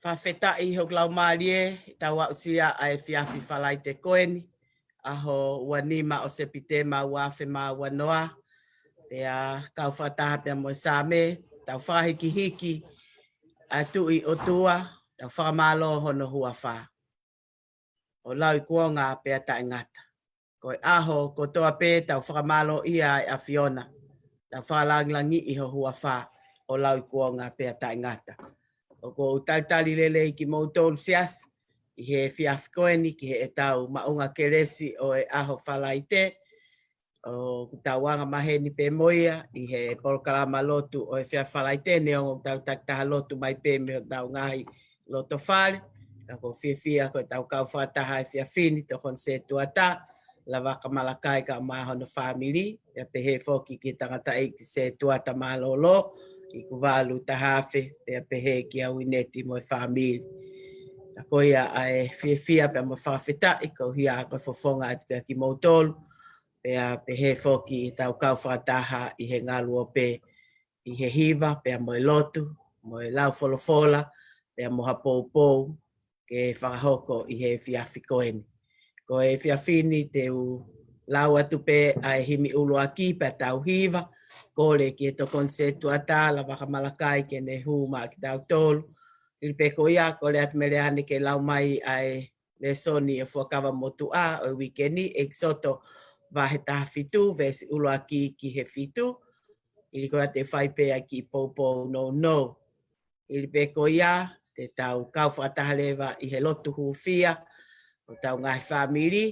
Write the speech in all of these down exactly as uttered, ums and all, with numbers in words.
Fakafetaʻi hoku laumālie, ʻi heʻetau aʻusia ʻa e efiafi Falaite ko eni, ʻaho ua nima ʻo Sepitema ua afe mā ua noa, pea kau fakataha pea mo e Saame, tau fakahikihiki ʻa e Tuʻi ʻOtua, tau fakamālō hono huafa ʻo lauikuonga pea taʻengata. Ko e ʻaho kotoa pē tau fakamālōʻia ai ʻa e ʻAfiona, tau fakalangilangiʻi ho huafa ʻo lauikuonga pea taʻengata. ʻOku ou talitali lelei kimoutolu siasi ʻi he efiafi ko eni ki heʻetau maʻunga kelesi ʻo e ʻaho Falaite, ʻoku tau anga maheni pē mo ia ʻi he polokalama lotu ʻo e efiafi Falaite, neongo ʻoku tau takitaha lotu mai pē mei hotau ngaahi loto fale. Ka ʻoku ou fiefia ko ʻetau kau fakataha he efiafi ni, Tokoni Setuata Lavaka Malakai kae ʻumaʻā hono fāmili, pea pehē foki ki he tangataʻeiki Setuata mālōlō, ʻIkuvalu Tahafe, pea pehē kia Uineti mo e fāmili. Ka ko ia ʻa e fiefia pea mo e fakafetaʻi, ko ia ko e fofonga atu kia kimoutolu, pea pehē foki ʻetau kau fakataha ʻi he ngaluope, ʻi he hiva, pea mo e lotu, mo e lau folofola, pea mo ha poupou ke fakahoko ʻi he efiafi ko eni. Ko e efiafi ni te u lau atu pē ʻa e himi ʻuluaki pea tau hiva, kole ki he Tokoni Setuata Lavaka Malakai ke ne hū maʻa kitautolu. Hili pē ko ia, kole atu Meleane ke lau mai ʻa e lēsoni ʻo e Fuakava Motuʻa ʻo e uike ni, ʻEkisoto vahe taha fitu, veesi ʻuluaki ki he fitu. Hili ko ia te u fai pē ʻa e kiʻi poupou nounou. Hili pē ko ia, te tau kau fakataha leva ʻi he lotu hūfia ʻo hotau ngaahi fāmili,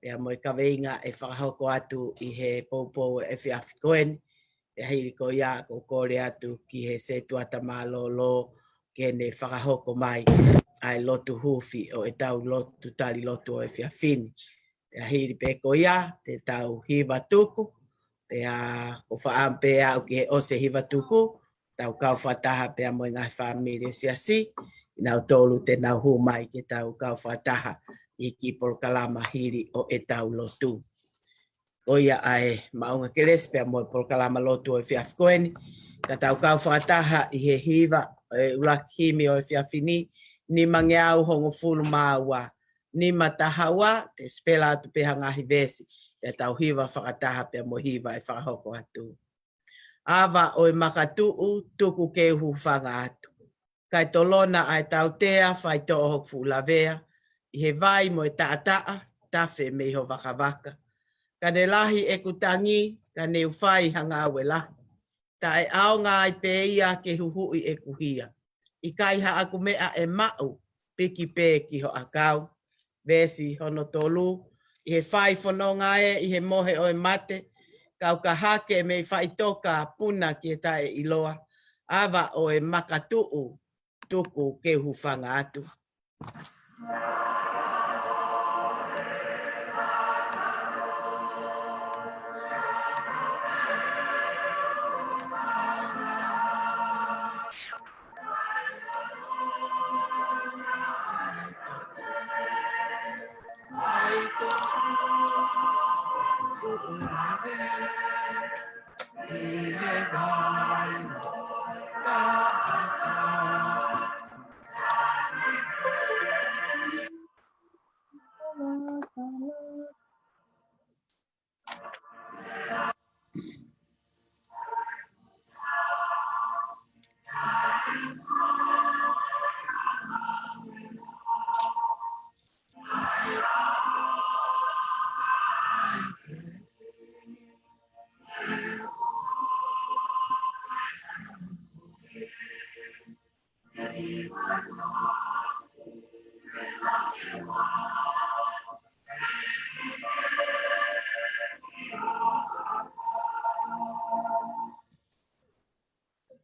pea mo e kaveinga ʻe fakahoko atu ʻi he poupou ʻo e efiafi ko eni. Pea hili ko ia, ʻoku ou kole atu ki he Setuata mālōlō ke ne fakahoko mai ʻa e lotu huufi ʻo ʻetau lotu tali lotu ʻo e efiafi ni. Pea hili pē ko ia, te tau hiva tuku, pea ʻoku ou fakaʻamu pē au ki he ʻosi e hiva tuku, tau kau fakataha pea mo e ngaahi fāmili ʻo e siasi, ʻi nautolu te nau hū mai ke tau kau fakataha ʻi he kiʻi polokalama hili ʻo ʻetau lotu. Ko ia ʻa e maʻunga kelesi pea mo e polokalama lotu ʻo e efiafi ko eni. Ka tau kau fakataha ʻi he hiva ʻo e ʻuluaki himi ʻo e efiafi ni, nimangeau hongofulu mā ua, nima taha ua, te u sipela atu pē ha ngaahi veesi, pea tau hiva fakataha pea mo e hiva ʻe fakahoko atu. ʻAva ʻo e makatuʻu, tuku ke u hūfanga atu. Kae tolona ʻa e tautea, faitoʻo hoku fuʻu lavea, ʻi he vai mo e taʻataʻa, tafe mei ho vakavaka. Ka ne lahi ʻeku tangi, ka ne u fai ha ngāue lahi. Taʻeʻaonga ai pē ia ke huhuʻi ʻeku hia. ʻIkai haʻaku meʻa ʻe maʻu, piki pē ki ho ʻakau. Veesi hono tolu, ʻi he fai fononga ē, ʻi he mohe ʻo e mate, kau ka hake mei faʻitoka puna ki he taʻeʻiloa. ʻAva ʻo e makatuʻu, tuku ke u hūfanga atu.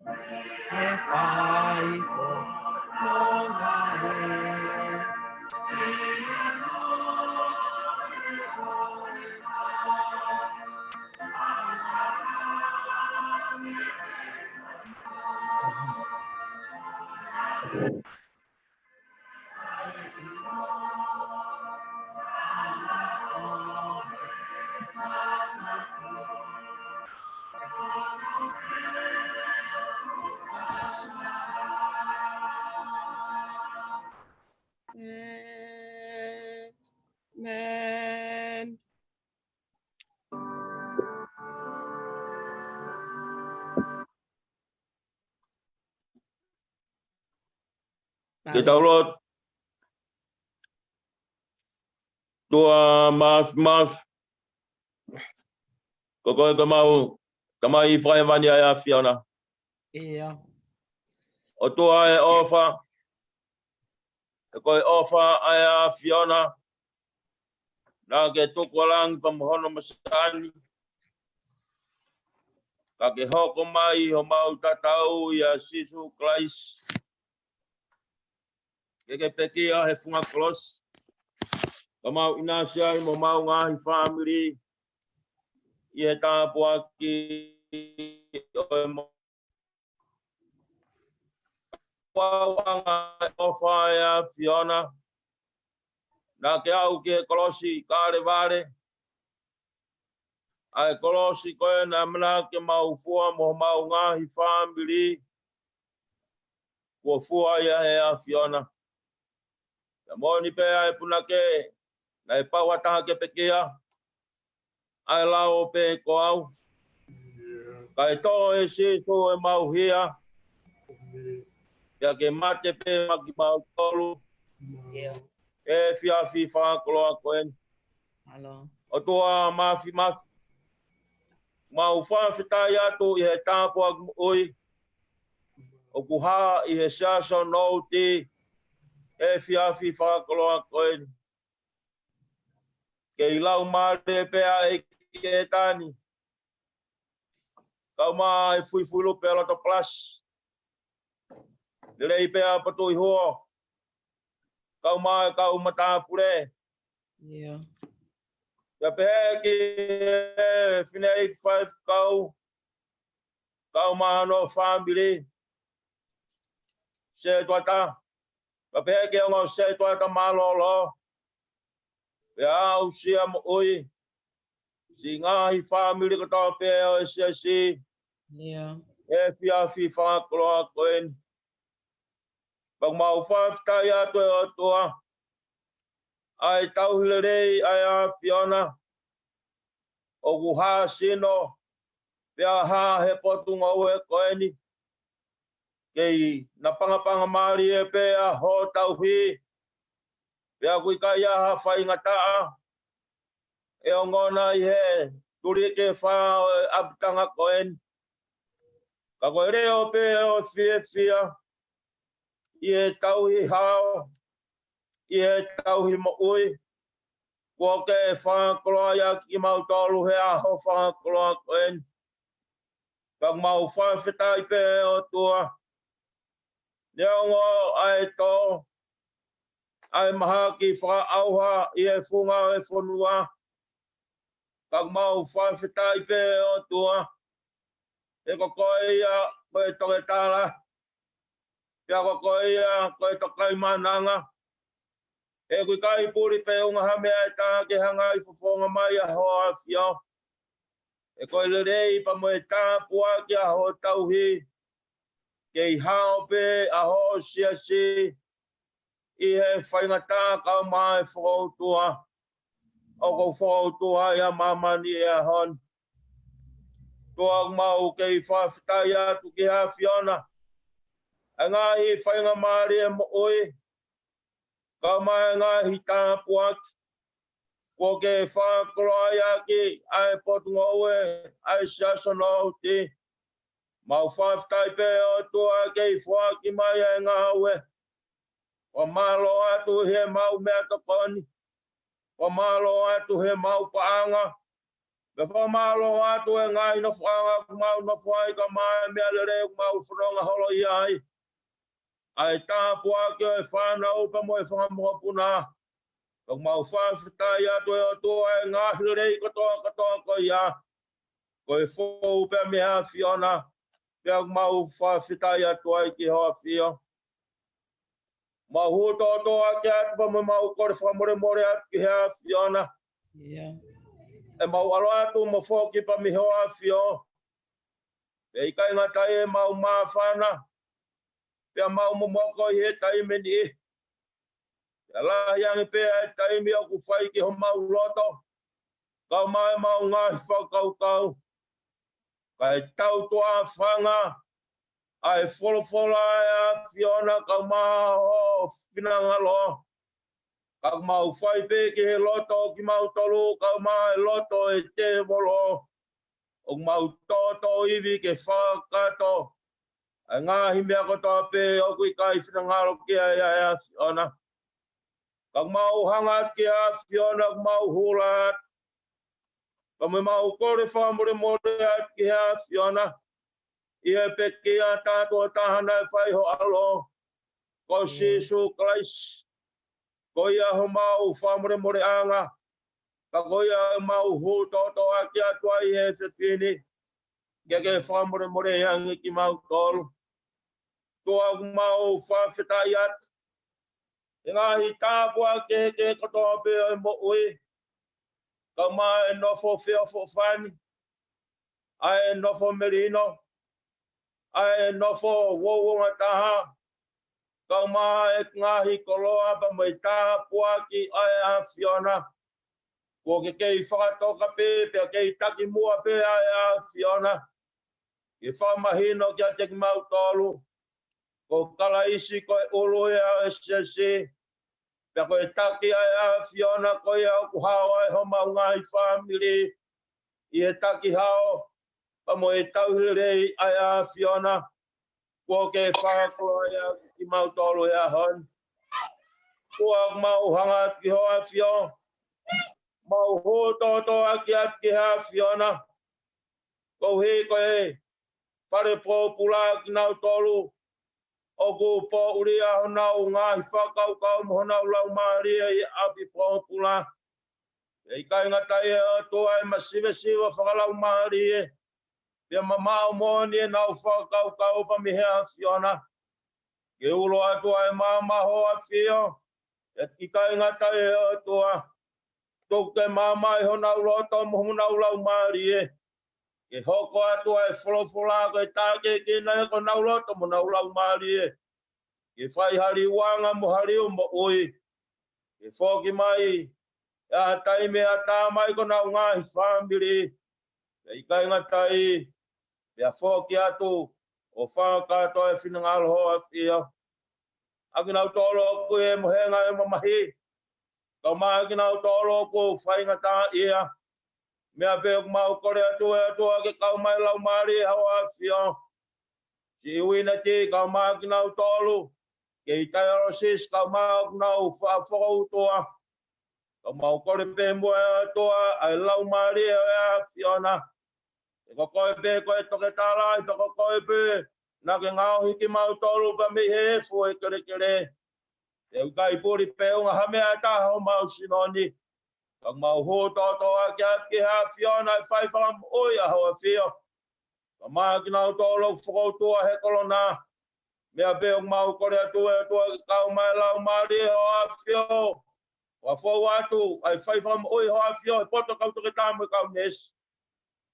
ʻe fai fo no ma e. Amen. Ke tau lotu. ʻOtua Māfimafi, ko koe ko homau Tamai ʻi hēvani ʻa e ʻAfiona. ʻIo. ʻOtua ʻo e ʻofa, he ko e ʻofa ʻa e ʻAfiona, naʻa ke tuku ʻa langi pea mo hono masani, ka ke hoko mai homau tatau ʻia Sīsū Kalaisi. Ke ke pekia he funga kolosi, ka mau ʻinasi ai mo homau ngaahi fāmili ʻi he tāpuaki ʻo e ʻOfa ʻa e ʻAfiona. Naʻa ke aʻu ki he kolosi Kalevale, ʻa e kolosi ko ē naʻe ʻamanaki ke mau fua mo homau ngaahi fāmili, kuo fua ia ʻe he ʻAfiona. Pea moʻoni pē ʻa e punake, naʻe pau ha taha ke pekia, ʻa e lao pē ko au. Kae toʻo ʻe Sīsū ʻemau hia, pea ke mate pē maʻa kimautolu ʻi he efiafi fakakoloa ko eni. ʻOtua Māfimafi, mau fakafetaʻi atu ʻi he tāpuaki moʻui ʻoku hā ʻi he Siasi ʻo Nouti he efiafi fakakoloa ko eni. Kei laumālie pē ʻa e ʻEiki ʻi he taimi ni, kae ʻumaʻā e fuifui lupe ʻa Lotopalasi, lelei pē ʻa Potuʻihuo, kae ʻumaʻā e kau matāpule. Pea pehē ki he fineʻeiki faifekau, kae ʻumaʻā hono fāmili, setuata, pea pehē ki he ongo setuata mālōlō, pea aʻusia moʻui siʻi ngaahi fāmili kotoa pē ʻo e siasi he efiafi fakakoloa ko eni. Pea mau fakafetaʻi atu ʻe ʻOtua, ʻa e tauhi lelei ʻa e ʻAfiona, ʻoku hā sino, pea hā he potungāue ko eni. Kei napangapanga mālie pē ʻa hoʻo tauhi, pea ʻoku ʻikai ha faingataʻa ʻe ongona ʻi he tuliki ʻe fā ʻo e ʻapitanga ko eni. Ka ko e leʻo pē ʻo e fiefia, ʻi he tauhi hao, ʻi he tauhi moʻui, kuo ke fakakoloa ʻaki kimautolu he ʻaho fakakoloa ko eni. Pea mau fakafetaʻi pē ʻe ʻOtua, neongo ʻa e tō, ʻa e mahaki fakaʻauha ʻi he funga ʻo e fonua, pea mau fakafetaʻi pē ʻe ʻOtua, he ko koe ia ko e toketā, pea ko koe ia ko e tokaimaʻananga. He ʻoku ʻikai puli pe unga ha meʻa ʻe tā ke hanga ʻo fofonga mai ʻa hoʻo ʻAfio. He ko e lelei pea mo e tāpuaki ʻa hoʻo tauhi, kei hao pē ʻa hoʻo siasi ʻi he faingataʻa kae ʻumaʻā e fokoutua ʻoku ou fokoutua ai ʻa māmani he ʻaho ni. ʻOtua, mau kei fakafetaʻi atu ki he ʻAfiona ʻa e ngaahi faingamālie moʻui, kae ʻumaʻā e ngaahi tāpuaki kuo ke fakakoloa ʻaki ʻa e potungāue ʻa e Siasi ʻo Nouti. Mau fakafetaʻi pē ʻe ʻOtua kei foaki mai ʻa e ngāue. Fakamālō atu he mau meʻatokoni. Fakamālō atu he mau paʻanga. Pea fakamālō atu he ngaahi nofoʻanga ʻoku mau nofo ai kae ʻumaʻā e meʻa lelei ʻoku mau fononga holo ai. ʻA e tāpuaki ʻo e fānau pea mo e fanga mokopuna. ʻOku mau fakafetaʻi atu ʻe ʻOtua he ngaahi lelei kotoa kotoa ko ia. Ko e fou pē mei he ʻAfiona. Pea ʻoku mau fakafetaʻi atu ai ki ho ʻAfio. Mau hū tōtōaki atu pea mo mau kole fakamolemole atu ki he ʻAfiona. ʻIo. ʻE mau ʻalu atu mo foki pē mei ho ʻAfio. Pea ʻikai ngata ai ʻemau māfana. Pea mau momoko ʻi he taimi ni. Pea lahi ange pē ʻa e taimi ʻoku fai ki homau loto. Kae ʻumaʻā ʻemau ngaahi fakakaukau. Kae tau tuʻa fanga ʻa e folofola ʻa e ʻAfiona kae ʻumaʻā ho finangalo. Ka ʻoku mau fai pē ki he loto ʻo kimautolu kae ʻumaʻā e loto ʻo e tēvolo. ʻOku mau tōtōivi ke fakakakato ʻa e ngaahi meʻa kotoa pē ʻoku ʻikai finangalo ki ai ʻa e ʻAfiona. Ka ʻoku mau hanga atu ki he ʻAfiona, ʻoku mau hula atu. Pea mo mau kole fakamolemole atu ki he ʻAfiona. ʻI he pekia tātuʻa taha naʻe fai ho ʻAlo. Ko Sīsū Kalaisi. Ko ia homau fakamolemoleʻanga. Ka ko ia ʻemau hū tōtōaki atu ai he efiafi ni. Ke ke fakamolemoleʻi ange kimautolu. ʻOtua ʻoku mau fakafetaʻi atu. He ngaahi tāpuaki kehekehe kotoa pē ʻo e moʻui. Kae ʻumaʻā e nofo feʻofoʻofani. ʻA e nofo melino. ʻA e nofo uouongataha. Kae ʻumaʻā e ngaahi koloa pea mo e tāpuaki ʻa e ʻAfiona. Kuo ke kei fakatoka pē, pea kei taki muʻa pē ʻa e ʻAfiona. ʻI he fakamahino kiate kimautolu. Ko Kalaisi ko e ʻulu ia ʻo e siasi. Pea ko e taki ʻa e ʻAfiona ko ia ʻoku hao ai homau ngaahi fāmili. ʻI he taki hao, pea mo e tauhi lelei ʻa e ʻAfiona. Kuo ke fakakoloa ia kimautolu he ʻaho ni. ʻOtua ʻoku mau hanga atu ki ho ʻAfio. Mau hū tōtōaki atu ki he ʻAfiona. Koeʻuhi ko e fale pōpula kinautolu. ʻOku pōʻuli ʻa honau ngaahi fakakaukau mo honau laumālie ʻi ʻapi pōpula. ʻE ʻikai ngata ai ʻOtua ʻe masivesiva fakalaumālie. Pea mamaʻo moʻoni ʻenau fakakaukau pea mei he ʻAfiona. Ke ulo atu ʻa e maama ho ʻAfio. ʻE ʻikai ngata ai ʻOtua. Tuku ke maama ʻi honau loto mo honau laumālie. Ke hoko atu ʻa e folofola ko e tākiekina ʻi honau loto mo honau laumālie. Ke fai ha liuanga mo ha liu moʻui. Ke foki mai ʻi ha taimi ʻe ʻatā mai ki honau ngaahi fāmili. ʻE ʻikai ngata ai, pea foki atu ʻo fakakakato e finangalo ho ʻAfio. ʻA kinautolu ʻoku ʻi he mohenga ʻo e mamahi. Kae ʻumaʻā kinautolu ʻoku faingataʻaʻia. Meʻa pē ʻoku mau kole atu ʻe ʻOtua ke kau mai laumālie ho ʻAfio. Siʻi uinati kae ʻumaʻā kinautolu. Kei dialysis kae ʻumaʻā ʻoku nau fa-, fakautua. Ka mau kole pē muʻa ʻe ʻOtua ʻa e laumālie ʻo e ʻAfiona. He ko koe pē ko e toketā lahi, pea ko koe pē naʻa ke ngaohi kimautolu pea mei he efu ʻo e kelekele. He ʻoku ʻikai puli pe unga ha meʻa ʻe taha homau sino ni. Ka mau hū tōtōaki atu ki he ʻAfiona ʻe fai fakamoʻui ʻa ho ʻAfio. Kae ʻumaʻā kinautolu ʻoku fakautua he kolona. Meʻa pē ʻoku mau kole atu ʻe ʻOtua ke kau mai laumālie ho ʻAfio. Fakafou atu ʻa e fai fakamoʻui ho ʻAfio he poto kau toketā mo e kau neesi.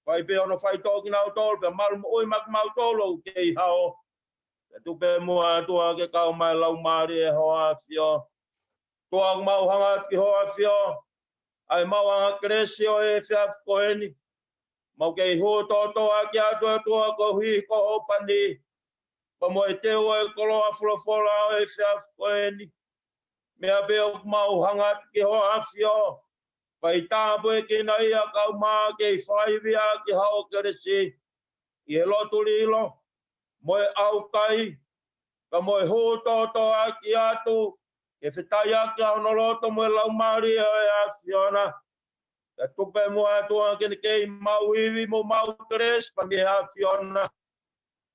Fai pē hono faitoʻo kinautolu pea malu moʻui maʻa kimautolu ʻoku kei hao. Pea tuku pē muʻa ʻOtua ke kau mai laumālie ho ʻAfio. ʻOtua ʻoku mau hanga atu ki ho ʻAfio. ʻA e maʻuʻanga kelesi ʻo e efiafi ko eni. Mau kei hū tōtōaki atu ʻe ʻOtua koeʻuhi ko ho pani. Pea mo e teu ʻo e koloa folofola ʻo e efiafi ko eni. Meʻa pē ʻoku mau hanga atu ki ho ʻAfio. Fai tāpuekina ia kae ʻumaʻā kei fakaivia ki haʻo kelesi. ʻI he lotu lilo, mo e ʻaukai, pea mo e hū tōtōaki atu, ke fetaiaki ʻa hono loto mo e laumālie ʻo e ʻAfiona. Pea tuku pē muʻa ʻOtua ke ne kei maʻu ivi mo maʻu kelesi pea mei he ʻAfiona.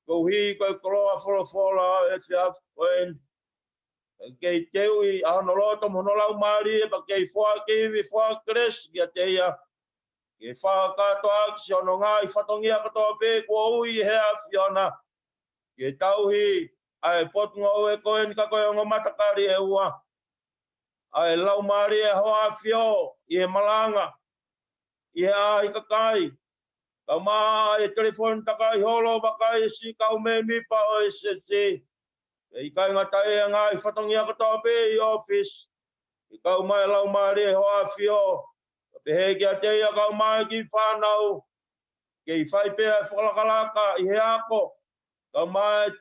Koeʻuhi ko e koloa folofola ʻo e efiafi ko eni. Kei teuʻi ʻa hono loto mo hono laumālie pea kei foaki ivi foaki kelesi kiate ia. Ke fakakātoa ki siʻono ngaahi fatongia kotoa pē kuo ui ʻe he ʻAfiona. Ke tauhi ʻa e potungāue ko eni ka ko e ongo matakali ʻe ua. ʻA e laumālie ʻa hoʻo ʻAfio ʻi he malanga, ʻi he ʻaʻahi kakai. Kae ʻumaʻā e telefoni takai holo vakai e siʻi kau mēmipa ʻo e S S C. Pea ʻikai ngata ai e ngaahi fatongia kotoa pē ʻi ʻōfisi. Ke kau mai e laumālie ʻa hoʻo ʻAfio. Pea pehē kiate ia kae ʻumaʻā e kiʻi fānau. Kei fai pē ʻa e fakalakalaka ʻi he ako. Kae ʻumaʻā e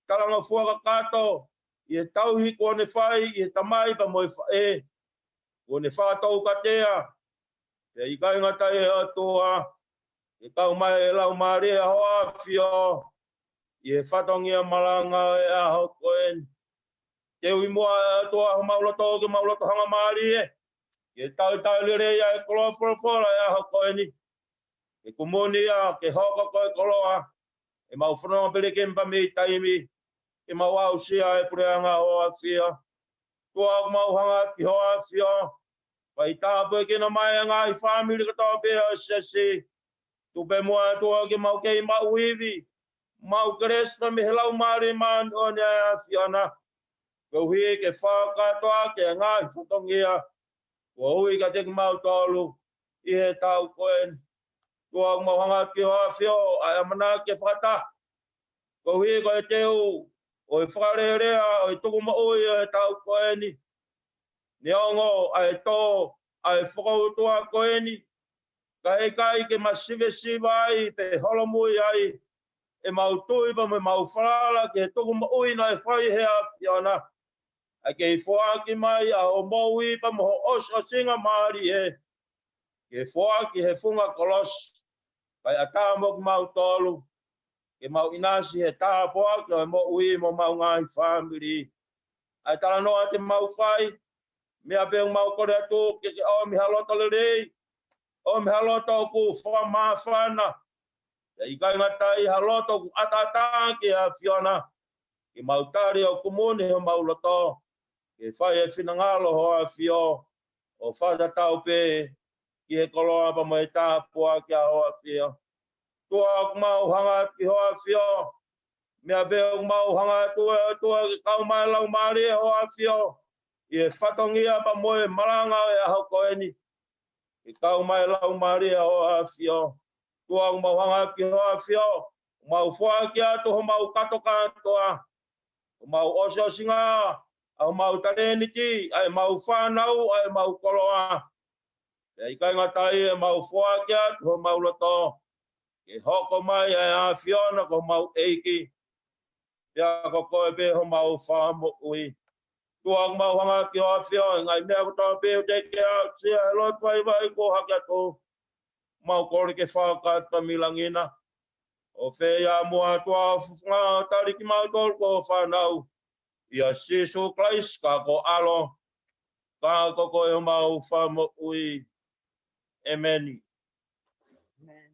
talangofua kakato ʻi he tauhi kuo ne fai ʻi he tamai pea mo e faʻē. Kuo ne fakatoukatea. Pea ʻikai ngata ai ʻe ʻOtua, ke kau mai e laumālie ʻa hoʻo ʻAfio ʻi he fatongia malanga ʻo e ʻaho ko eni. Teuʻi muʻa ʻe ʻOtua homau loto ke mau loto hangamālie. Ke talitali lelei ʻa e koloa folofola ʻo e ʻaho ko eni. Ke kumuni ia, ke hoko ko e koloa ʻemau fononga pelekempa mei taimi, ke mau aʻusia e puleʻanga ʻo hoʻo ʻAfio. ʻOtua, ʻoku mau hanga ki hoʻo ʻAfio. Fai tāpuekina mai e ngaahi fāmili kotoa pē ʻo e S S C. Tuku pē muʻa ʻOtua ke mau kei maʻu ivi, maʻu kelesi pea mei he Laumālie Māʻoniʻoni ʻa e ʻAfiona. Koeʻuhi ke fakakātoa ki he ngaahi fatongia kuo ui kiate kimautolu ʻi he taʻu ko eni. ʻOtua, ʻoku mau hanga ki hoʻo ʻAfio ʻa e ʻamanaki ke fakataha. Koeʻuhi ko e teu ʻo e fakalelea ʻo e tukumoʻui ʻo e taʻu ko eni. Neongo ʻa e tō ʻa e fokoutua ko eni, ka ʻe ʻikai ke ma sivesiva ai pe holomui ai ʻemau tui pea mo ʻemau falala ki he tukumoʻui naʻe fai ʻe he ʻAfiona. ʻA e kei foaki mai ʻa hoʻo moʻui pea mo hoʻo ʻosiʻosingamālie. Ke foaki he funga kolosi, kae ʻatā mo kimautolu, ke mau ʻinasi he tāpuaki ʻo e moʻui mo homau ngaahi fāmili. ʻA e talanoa te mau fai, meʻa pē ʻoku mau kole atu ke ke ʻomi ha loto lelei, ʻomi ha loto ʻoku fakamāfana, pea ʻikai ngata ai ha loto ʻoku ʻataʻatā ki he ʻAfiona, ke mau tali ʻo kumuni homau loto, ke fai e finangalo hoʻo ʻAfio, ʻo fakatatau pē ki he koloa pea mo e tāpuaki ʻa hoʻo ʻAfio. ʻOtua, ʻoku mau hanga ki hoʻo ʻAfio, meʻa pē ʻoku mau hanga atu ʻe ʻOtua ke kau mai e Laumālie ʻa hoʻo ʻAfio ʻi he fatongia pea mo e malanga ʻo e ʻaho ko eni. Ke kau mai e Laumālie ʻa hoʻo ʻAfio. ʻOtua, ʻoku mau hanga ki hoʻo ʻAfio, ʻoku mau foaki atu homau kātokātoa, homau ʻosiʻosinga, ʻa homau talēniti, ʻa ʻemau fānau, ʻa ʻemau koloa. Pea ʻikai ngata ai, ʻoku mau foaki atu homau loto, ke hoko mai ʻa e ʻAfiona ko homau ʻEiki, pea ko koe pē homau Fakamoʻui. ʻOtua, ʻoku mau hanga ki hoʻo ʻAfio, ʻi he ngaahi meʻa kotoa pē ʻoku teʻeki ke aʻusia ʻe he lotu vaivai kuo hake atu, ʻoku mau kole ke fakakātoa mei langi na. ʻO fai ia muʻa, ʻOtua, ʻo fufunga ʻo tali kimautolu ko hoʻo fānau. ʻIa Sīsū Kalaisi, ka ko ho ʻAlo, ka ko koe homau Fakamoʻui. ʻEmeni. ʻEmeni.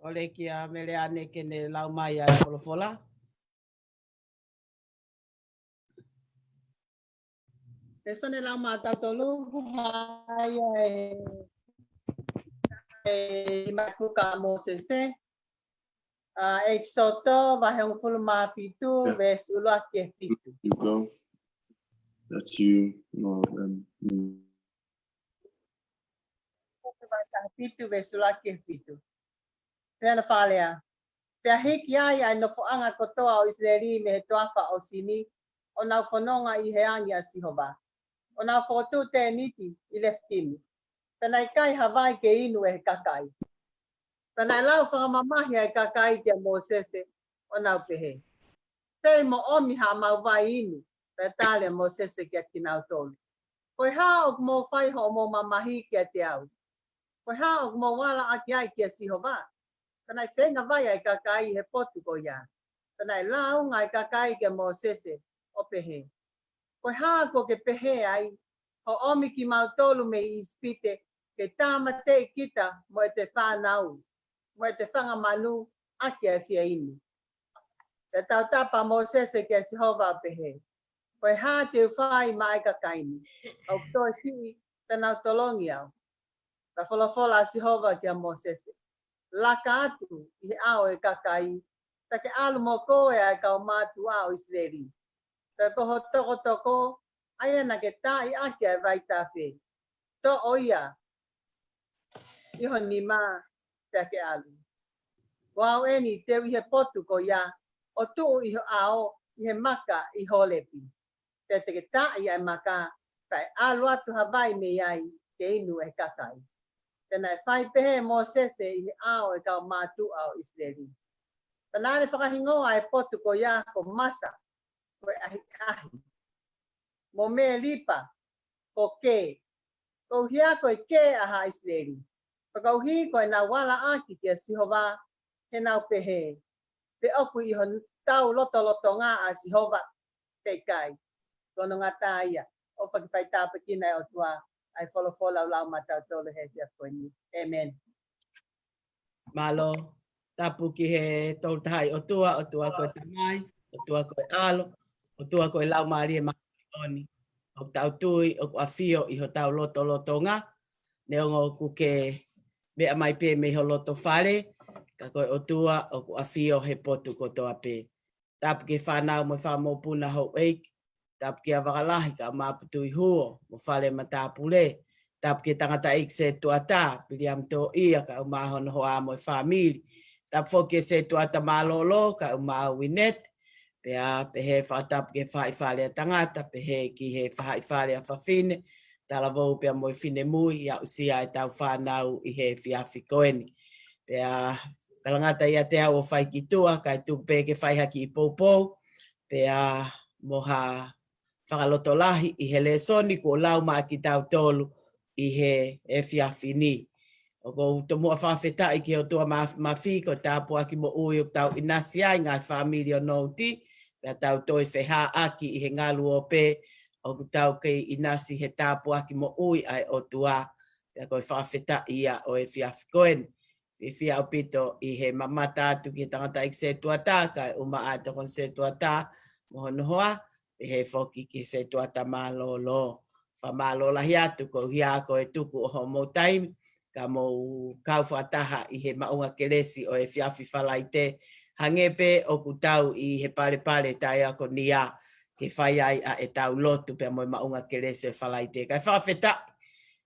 Kole kia Meleane ke ne lau mai ʻa e folofola. Lēsoni lau maʻatautolu, ʻa ia ʻe, ʻe ʻi he puka ʻa Mōsese, ʻa, ʻEkisoto, vahe hongofulu mā fitu, veesi ʻuluaki ki he fitu. That's you, Lord, and me. Fitu, veesi ʻuluaki ki he fitu. Pea naʻe fakalea: Pea hiki ai ʻa e nofoʻanga kotoa ʻo ʻIsileli mei he toafa ʻo Sini, ʻo nau fononga ʻi he angi ʻa Sihova, ʻo nau fokotuʻu tēniti ʻi Lefitimi. Pea naʻe ʻikai ha vai ke inu ʻe he kakai. Pea naʻe lau fakamamahi ʻa e kakai kia Mōsese, ʻo nau pehē: Tei mo ʻomi haʻamau vai inu. Pea tali ʻa Mōsese kia kinautolu: Ko e hā ʻoku mou fai hoʻomou mamahi kiate au? Ko e hā ʻoku mou ala ʻaki ai kia Sihova? Pea naʻe feinga vai ʻa e kakai he potu ko ia. Pea naʻe lāunga ʻa e kakai kia Mōsese, ʻo pehē: Ko e hā kuo ke pehē ai, hoʻo ʻomi kimautolu mei ʻIsipite ke tāmateʻi kita mo ʻete fānau, mo ʻete fanga manu ʻaki ʻa e fieinu? Pea tautapa ʻa Mōsese kia Sihova, ʻo pehē: Ko e hā te u fai maʻa e kakai ni? ʻOku toe siʻi pea nau tolongi au. Pea folofola ʻa Sihova kia Mōsese: Laka atu ʻi he ʻao ʻo e kakai, pea ke ʻalu mo koe ʻa e kau mātuʻa ʻo ʻIsileli. Pea ko ho tokotoko, ʻa ia naʻa ke taaʻi ʻaki ʻa e vaitafe, toʻo ia ʻi ho nima, pea ke ʻalu. Ko au eni te u ʻi he potu ko ia, ʻo tuʻu ʻi ho ʻao ʻi he maka ʻi Holepi. Pea te ke taaʻi ʻa e maka, kae ʻalu atu ha vai mei ai ke inu ʻe he kakai. Pea naʻe fai pehē ʻe Mōsese ʻi he ʻao ʻo e kau mātuʻa ʻo ʻIsileli. Pea naʻa ne fakahingoa ʻa e potu ko ia ko Masa, ko e ʻahiʻahi, mo Melipa, ko e kē, koeʻuhi ko e kē ʻa haʻa ʻIsileli, pea koeʻuhi ko ʻenau ala ʻaki kia Sihova, heʻenau pehē: Pe ʻoku ʻi hotau lotolotonga ʻa Sihova pe ʻikai? Ko hono ngata ia. ʻOfa ke fai tāpuekina ʻe he ʻOtua ʻa e folofola ʻoku lau maʻatautolu he efiafi ko eni. ʻĒmeni. Mālō. Tapu ki he Tolu Tahaʻi ʻOtua, ʻOtua ko e Tamai, ʻOtua ko e ʻAlo, ʻOtua ko e Laumālie Māʻoniʻoni. ʻOku tau tui ʻoku ʻafio ʻi hotau lotolotonga, neongo ʻoku ke meʻa mai pē mei ho loto fale, ka ko e ʻOtua ʻoku ʻafio he potu kotoa pē. Tapu ki he fānau mo e fanga mokopuna houʻeiki. Tapu kia Vakalahi kae ʻumaʻā Putuihuo mo Fale Matāpule. Tapu ki he tangataʻeiki sētuata, Piliami Toʻia kae ʻumaʻā hono hoa mo e fāmili. Tapu foki ki he sētuata mālōlō kae ʻumaʻā Uineti. Pea pehē fakatapu ki he faʻahi fale ʻa tangata, pehē ki he faʻahi fale ʻa fafine, talavou pea mo e finemui, ʻi he aʻusia ʻetau fānau ʻi he efiafi ko eni. Pea kalanga atu ia ʻiate au ʻo fai ki tuʻa, kae tuku pē ke fai ha kiʻi poupou, pea mo ha fakalotolahi ʻi he lēsoni kuo lau maʻa kitautolu ʻi he efiafi ni. ʻOku ou tomuʻa fakafetaʻi ki he ʻOtua Māfimafi ko e tāpuaki moʻui ʻoku tau ʻinasi ai, ngaahi fāmili ʻo Nouti, pea tau toe fehāʻaki ʻi he ngaluope ʻoku tau kei ʻinasi he tāpuaki moʻui ʻa e ʻOtua, pea ko e fakafetaʻi ia ʻo e efiafi ko eni. Fiefia ʻaupito ʻi he mamata atu ki he tangataʻeiki sētuata, kae ʻumaʻā e tokoni sētuata mo hono hoa, pehē foki ki he sētuata mālōlō. Fakamālō lahi atu koeʻuhi ko e tuku ʻo hoʻomou taimi, ka mou kau fakataha ʻi he maʻunga kelesi ʻo e efiafi Falaite, hangē pē ʻoku tau ʻi he palepale taʻeakonia, ke fai ai ʻa ʻetau lotu pea mo e maʻunga kelesi ʻo e Falaite. Kae fakafetaʻi,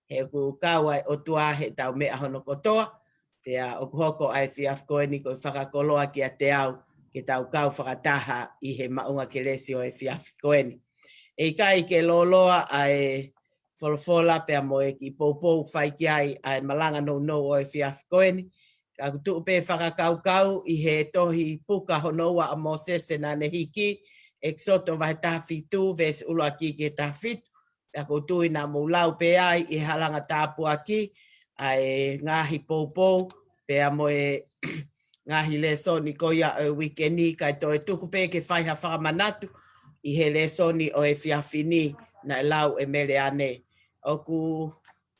he ʻoku kau ʻa e ʻOtua heʻetau meʻa hono kotoa, pea ʻoku hoko ʻa e efiafi ko eni ko e fakakoloa kiate au, ke tau kau fakataha ʻi he maʻunga kelesi ʻo e efiafi ko eni. ʻE ʻikai ke lōloa ʻa e folofola pea mo e kiʻi poupou fai ki ai ʻa e malanga nounou ʻo e efiafi ko eni, ka ʻoku tuʻu pē fakakaukau ʻi he tohi puka hono ua ʻa Mōsese naʻa ne hiki, ʻEkisoto vahe taha fitu, veesi ʻuluaki ki he taha fitu, pea ʻoku ou tui naʻa mou lau pē ai ʻi he halanga tāpuaki ʻa e ngaahi poupou, pea mo e ngaahi lēsoni ko ia ʻo e uike ni, kae toe tuku pē ke fai ha fakamanatu ʻi he lēsoni ʻo e efiafi ni naʻe lau ʻe Meleane. ʻOku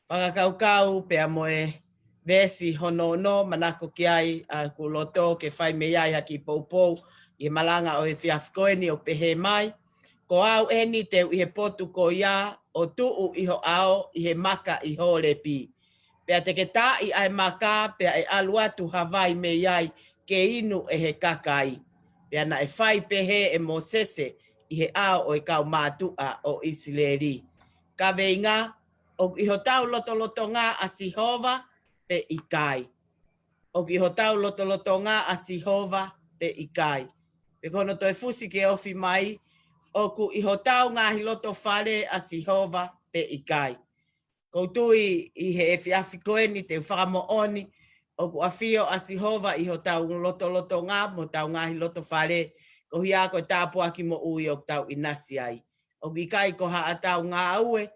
fakakaukau pea mo e veesi hono ono, manako ki ai ʻa ʻeku loto ke fai mei ai ha kiʻi poupou ʻi he malanga ʻo e efiafi ko eni, ʻo pehē mai: Ko au eni te u ʻi he potu ko ia, ʻo tuʻu ʻi ho ʻao ʻi he maka ʻi Holepi. Pea te ke taaʻi ʻa e maka, pea ʻe ʻalu atu ha vai mei ai ke inu ʻe he kakai. Pea naʻe fai pehē ʻe Mōsese ʻi he ʻao ʻo e kau mātuʻa ʻo ʻIsileli. Kaveinga: ʻOku ʻi hotau lotolotonga ʻa Sihova pe ʻikai? ʻOku ʻi hotau lotolotonga ʻa Sihova pe ʻikai? Pe ko hono toe fusi ke ofi mai: ʻOku ʻi hotau ngaahi loto fale ʻa Sihova pe ʻikai? ʻOku ou tui ʻi he efiafi ko eni te u fakamoʻoni ʻoku ʻafio ʻa Sihova ʻi hotau lotolotonga mo hotau ngaahi loto fale, koeʻuhi ko e tāpuaki moʻui ʻoku tau ʻinasi ai. ʻOku ʻikai ko haʻatau ngāue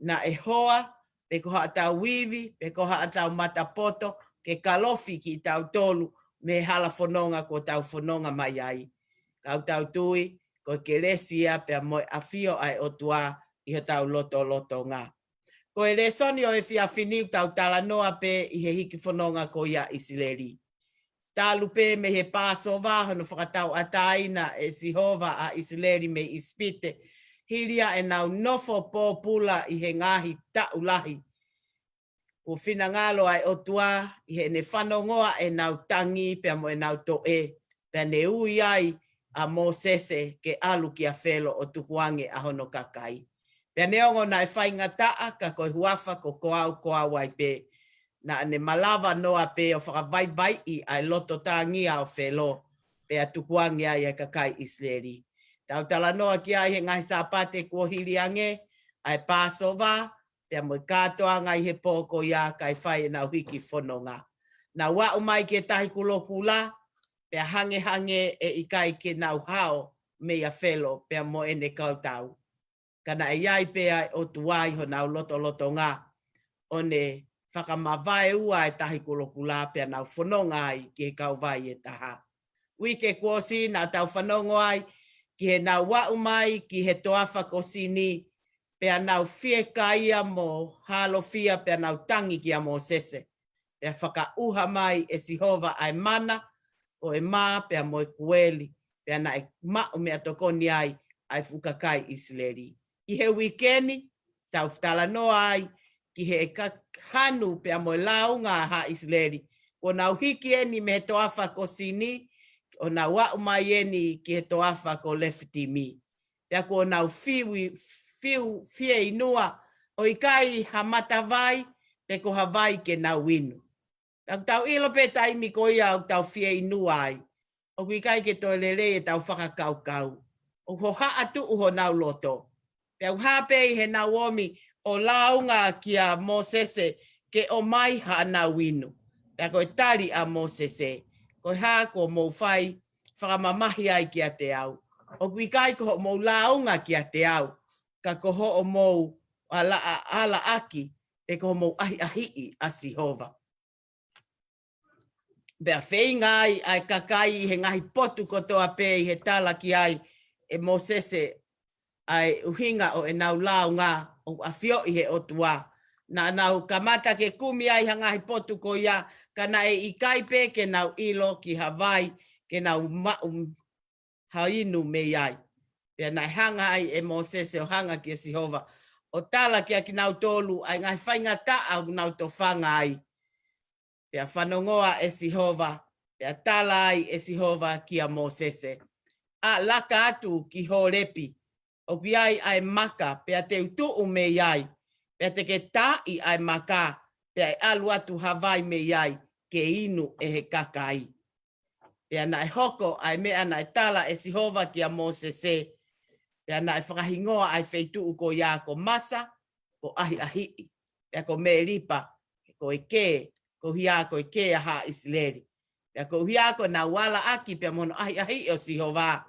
naʻe hoa, pe ko haʻatau ivi, pe ko haʻatau matapoto ke kalofi kitautolu mei he hala fononga kuo tau fononga mai ai. Ka ʻoku tau tui ko e kelesi ia pea mo e ʻafio ʻa e ʻOtua ʻi hotau lotolotonga. Ko e lēsoni ʻo e efiafi ni ʻoku tau talanoa pē ʻi he hiki fononga ko ia ʻa ʻIsileli. Talu pē mei he Pāsova, hono fakatauʻatāina ʻe Sihova ʻa ʻIsileli mei ʻIsipite, hili ia ʻenau nofo pōpula ʻi he ngaahi taʻu lahi. Kuo finangalo ʻa e ʻOtua ʻi heʻene fanongoa ʻenau tangi pea mo ʻenau toʻe, pea ne ui ai ʻa Mōsese ke ʻalu kia Felo ʻo tukuange ʻa hono kakai. Pea neongo naʻe faingataʻa, ka ko e huafa ko Ko Au, Ko Au ai pē. Naʻa ne malava noa pē ʻo fakavaivaiʻi ʻa e loto tangia ʻo Felo, pea tukuange ai ʻa e kakai ʻIsileli. Tau talanoa ki ai he ngaahi Sāpate kuo hili ange, ʻa e Pāsova, pea mo e kātoanga ʻi he pō ko ia kae fai ʻenau hiki fononga. Nau aʻu mai ki he Tahi Kulokula, pea hangehangē ʻe ʻikai ke nau hao meia Felo pea mo ʻene kautau. Ka naʻe ʻi ai pē ʻa e ʻOtua ʻi honau lotolotonga, ʻo ne fakamavaeua e Tahi Kulokula pea nau fononga ai ki he kauvai ʻe taha. Uike kuo ʻosi naʻa tau fanongo ai ki heʻenau aʻu mai ki he toafa ko Sini, pea nau fiekaia mo hālofia pea nau tangi kia Mōsese. Pea fakaʻuha mai ʻe Sihova ʻa e mana, ko e mā pea mo e kueli, pea naʻe maʻu meʻatokoni ai ʻa e fuʻu kakai ʻIsileli. ʻI he uike ni, tau talanoa ai ki he ka-, hanu pea mo e lāunga ʻa haʻa ʻIsileli. Kuo nau hiki eni mei he toafa ko Sini, ʻo nau aʻu mai eni ki he toafa ko Lefitimi. Pea kuo nau fiu, fiu, fieinua, ʻo ʻikai ha matavai, pe ko ha vai ke nau inu. Pea ʻoku tau ʻilo pē taimi ko ia ʻoku tau fieinua ai, ʻoku ʻikai ke toe lelei ʻetau fakakaukau. ʻOku hohaʻa tuʻu honau loto. Pea ʻoku hā pē ʻi heʻenau ōmi ʻo lāunga kia Mōsese ke ʻomai haʻanau inu. Pea ko e tali ʻa Mōsese: Ko e hā kuo mou fai fakamamahi ai kiate au? ʻOku ʻikai ko hoʻomou lāunga kiate au, ka ko hoʻomou ala, alaʻaki, pe ko hoʻomou ʻahiʻahiʻi ʻa Sihova. Pea feinga ai ʻa e kakai ʻi he ngaahi potu kotoa pē ʻi he tala ki ai ʻe Mōsese ʻa e ʻuhinga ʻo ʻenau lāunga ʻoku ʻafioʻi he ʻOtua. Naʻa nau kamata ke kumi ai ha ngaahi potu ko ia, ka naʻe ʻikai pē ke nau ʻilo ki ha vai ke nau maʻu ha inu mei ai. Pea naʻe hanga ai ʻe Mōsese ʻo hanga kia Sihova ʻo tala kiate kinautolu ʻa e ngaahi faingataʻa ʻoku nau tofanga ai. Pea fanongoa ʻe Sihova, pea tala ai ʻe Sihova kia Mōsese: ʻA laka atu ki Holepi, ʻoku ʻi ai ʻa e maka, pea te u tuʻu mei ai, pea te ke taaʻi ʻa e maka, pea ʻe ʻalu atu ha vai mei ai ke inu ʻe he kakai. Pea naʻe hoko ʻa e meʻa naʻe tala ʻe Sihova kia Mōsese, pea naʻe fakahingoa ʻa e feituʻu ko ia ko Masa, ko ʻAhiʻahiʻi, pea ko Melipa, ko e kē, koeʻuhi ko e kē ʻa haʻa ʻIsileli. Pea koeʻuhi ko ʻenau alaʻaki pea mo hono ʻahiʻahiʻi ʻo Sihova,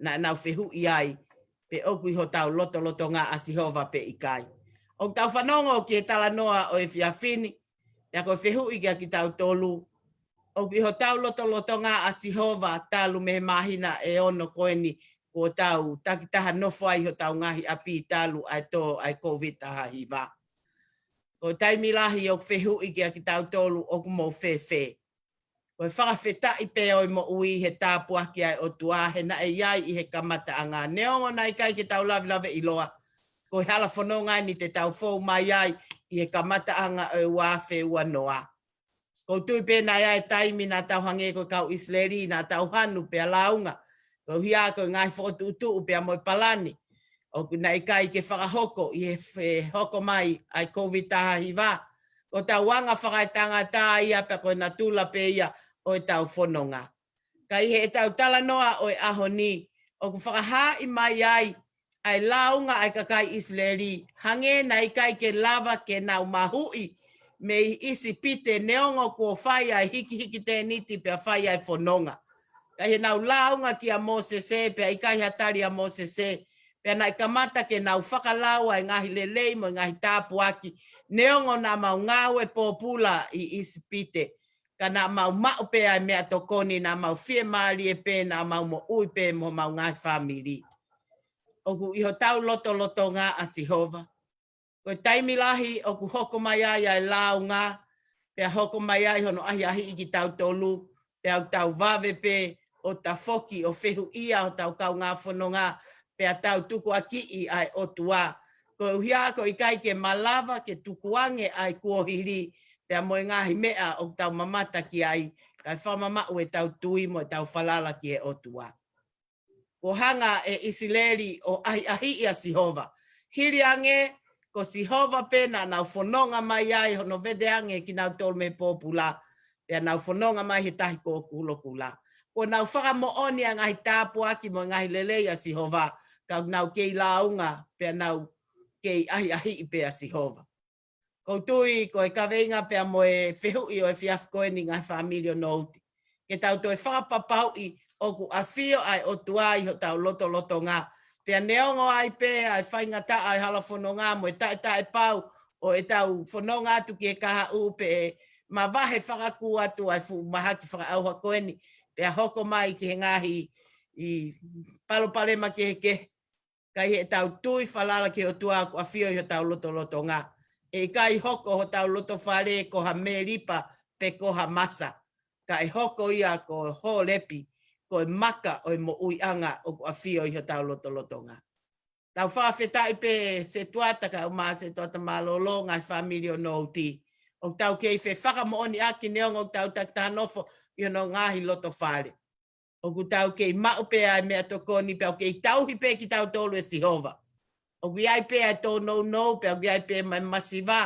naʻa nau fehuʻi ai pe ʻoku ʻi hotau lotolotonga ʻa Sihova pe ʻikai. ʻOku tau fanongo ki he talanoa ʻo e efiafi ni, pea ko e fehuʻi kia kitautolu: ʻOku ʻi hotau lotolotonga ʻa Sihova talu mei he māhina ʻe ono ko eni kuo tau takitaha nofo ai hotau ngaahi ʻapi talu ʻa e tō ʻa e Kōviti taha hiva? Ko e taimi lahi ʻoku fehuʻi kia kitautolu ʻoku mou fēfē. Ko e fakafetaʻi pē ʻo e moʻui he tāpuaki ʻa e ʻOtua he naʻe ʻi ai ʻi he kamataʻanga. Neongo naʻe ʻikai ke tau lavelaveʻiloa, ko e hala fononga eni te tau fou mai ai ʻi he kamataʻanga ʻo e ua afe ua noa. ʻOku ou tui pē naʻe ʻi ai e taimi naʻa tau hangē ko e kau ʻIsileli, naʻa tau hanu pea lāunga. Koeʻuhi ko e ngaahi fokotuʻutuʻu pea mo e palani ʻoku naʻe ʻikai ke fakahoko ʻi he fe-, hoko mai ʻa e Covid taha hiva. Ko ʻetau anga fakaetangata ia pea ko e natula pē ia ʻo ʻetau fononga. Ka ʻi heʻetau talanoa ʻo e ʻaho ni, ʻoku fakahaaʻi mai ai ʻa e lāunga ʻa e kakai ʻIsileli, hangē naʻe ʻikai ke lava ke nau mahuʻi mei ʻIsipite neongo kuo fai ʻa e hikihiki tēniti pea fai ʻa e fononga. Ka ʻi heʻenau lāunga kia Mōsese, pea ʻikai ha tali ʻa Mōsese, pea naʻe kamata ke nau fakalau ʻa e ngaahi lelei mo e ngaahi tāpuaki, neongo naʻa mau ngāue pōpula ʻi ʻIsipite, ka naʻa mau maʻu pē ʻa e meʻatokoni, naʻa mau fiemālie pē, naʻa mau moʻui pē mo homau ngaahi fāmili. ʻOku ʻi hotau lotolotonga ʻa Sihova. Ko e taimi lahi ʻoku hoko mai ai ʻa e lāunga, pea hoko mai ai hono ʻahiʻahiʻi kitautolu, pea ʻoku tau vave pē ʻo tafoki ʻo fehuʻia hotau kaungā fononga, pea tau tukuakiʻi ʻa e ʻOtua. Koeʻuhi ko e ʻikai ke malava ke tukuange ʻa e kuohili, pea mo e ngaahi meʻa ʻoku tau mamata ki ai, kae fakamamaʻu ʻetau tui mo ʻetau falala ki he ʻOtua. Kuo hanga ʻe ʻIsileli ʻo ʻahiʻahiʻi ʻa Sihova. Hili ange, ko Sihova pē naʻa nau fononga mai ai hono vete ange kinautolu mei pōpula, pea nau fononga mai he tahi ko Kulokula. Kuo nau fakamoʻoni ʻa e ngaahi tāpuaki mo e ngaahi lelei ʻa Sihova, ka nau kei lāunga, pea nau kei ʻahiʻahiʻi pē ʻa Sihova. ʻOku ou tui ko e kaveinga pea mo e fehuʻi ʻo e efiafi ko eni ngaahi fāmili ʻo Nouti, ke tau toe fakapapauʻi ʻoku ʻafio ʻa e ʻOtua ʻi hotau lotolotonga. Pea neongo ai pē ʻa e faingataʻa ʻa e hala fononga mo e taʻetaʻepau ʻo ʻetau fononga atu ki he kahaʻu pe ʻe mavahe fakakū atu ʻa e fuʻu mahaki fakaʻauha ko eni, pea hoko mai ki he ngaahi ʻi palopalema kehekehe. Ka ʻi heʻetau tui falala ki he ʻOtua ʻoku ʻafio ʻi hotau lotolotonga. ʻE ʻikai hoko hotau lotofale ko ha Melipa pe ko ha Masa. Ka ʻe hoko ia ko Hōlepi, ko e maka ʻo e moʻuiʻanga ʻoku ʻafio ʻi hotau lotolotonga. Tau fakafetaʻi pē Setuata kae ʻumaʻā Setuata mālōlō ngaahi fāmili ʻo Nouti. ʻOku tau kei fefakamoʻoniʻaki neongo ʻoku tau takitaha nofo ʻi hono ngaahi lotofale. ʻOku tau kei maʻu pē ʻa e meʻatokoni pea ʻoku kei tauhi pē kitautolu ʻe Sihova. ʻOku ʻi ai pē ʻa e tōnounou pea ʻoku ʻi ai pē ʻa e masiva.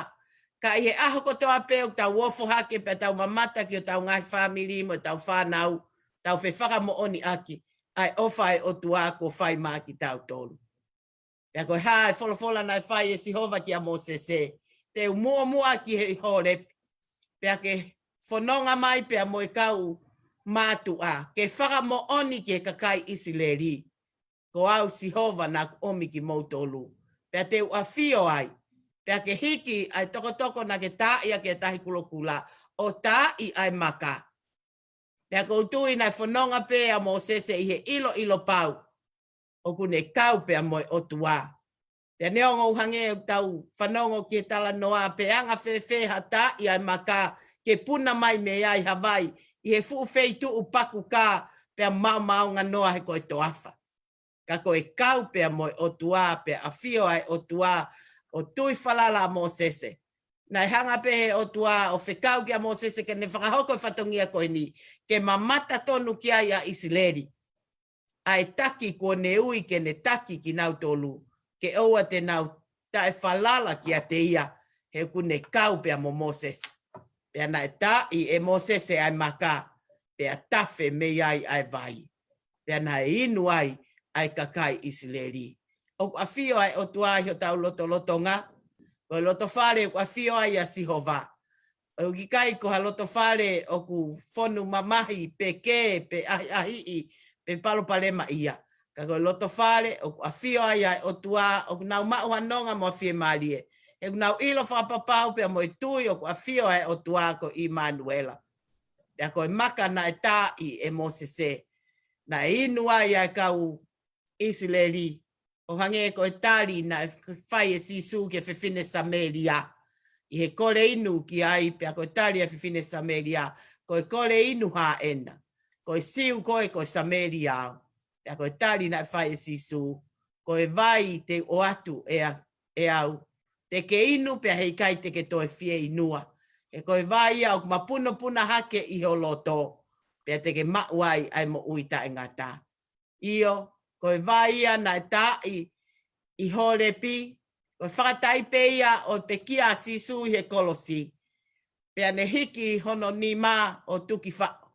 Ka ʻi he ʻaho kotoa pē ʻoku tau ofo hake pea tau mamata ki hotau ngaahi fāmili mo ʻetau fānau, tau fefakamoʻoniʻaki ʻa e ʻofa ʻa e ʻOtua kuo fai maʻa kitautolu. Pea ko e hā e folofola naʻe fai ʻe Sihova kia Mōsese, te u muʻomuʻa ki he Hōlepi, pea ke fononga mai pea mo e kau mātuʻa, ke fakamoʻoni ki he kakai ʻIsileli, ko au Sihova naʻa ku ʻomi kimoutolu, pea te u ʻafio ai, pea ke hiki ʻa e tokotoko naʻa ke taaʻi ʻaki ʻa e tahi kulokula, ʻo taaʻi ʻa e maka. Pea ʻoku ou tui naʻe fononga pē ʻa Mōsese ʻi he ʻiloʻilo pau ʻoku ne kau pea mo e ʻOtua. Pea neongo ʻoku hangē ʻoku tau fanongo ki he talanoa pe anga fēfē ha taaʻi ʻa e maka ke puna mai mei ai ha vai ʻi he fuʻu feituʻu pakukā pea maomaonganoa he ko e toafa. Ka ko e kau pea mo e ʻOtua, pea ʻafio ʻa e ʻOtua ʻo tui falala ʻa Mōsese. Naʻe hanga pē he ʻOtua ʻo fekau kia Mōsese ke ne fakahoko e fatongia ko eni, ke mamata tonu ki ai ʻa ʻIsileli. ʻA e taki kuo ne ui ke ne taki kinautolu, ke ʻoua te nau taʻefalala kiate ia, he ʻoku ne kau pea mo Mōsese. Pea naʻe taaʻi ʻe Mōsese ʻa e maka, pea tafe mei ai ʻa e vai. Pea naʻe inu ai ʻa e kakai ʻIsileli. ʻOku ʻafio ʻa e ʻOtua ʻi hotau lotolotonga, ko e lotofale ʻoku ʻafio ai ʻa Sihova. ʻOku ʻikai ko ha lotofale ʻoku fonu mamahi pe kē, pe ʻahiʻahiʻi, pe palopalema ia. Ka ko e lotofale ʻoku ʻafio ai ʻa e ʻOtua, ʻoku nau maʻu ha nonga mo ha fiemālie. He ʻoku nau ʻilo fakapapau pea mo e tui ʻoku ʻafio ʻa e ʻOtua ko ʻImanuela. Pea ko e maka naʻe taaʻi ʻe Mōsese, naʻe inu ai ʻa e kau ʻIsileli, ʻo hangē ko e tali naʻe fai ʻe Sīsū ki he fefine Samēlia. ʻi he kole inu ki ai, pea ko e tali ʻa e fefine Samēlia, ko e kole inu haʻena. Ko e Siu koe, ko e Samēlia au. Pea ko e tali naʻe fai ʻe Sīsū, ko e vai te u ʻoatu ʻe a-, ʻe au, te ke inu pea heʻikai te ke toe fieinua. He ko e vai ia ʻoku mapunopuna hake ʻi ho loto, pea te ke maʻu ai ʻa e moʻui taʻengata. ʻIo, ko e vai ia naʻe taaʻi ʻi Holepi, ko e fakataipe ia ʻo e pekia ʻa Sīsū ʻi he kolosi. Pea ne hiki hono nima ʻo tuki faʻo.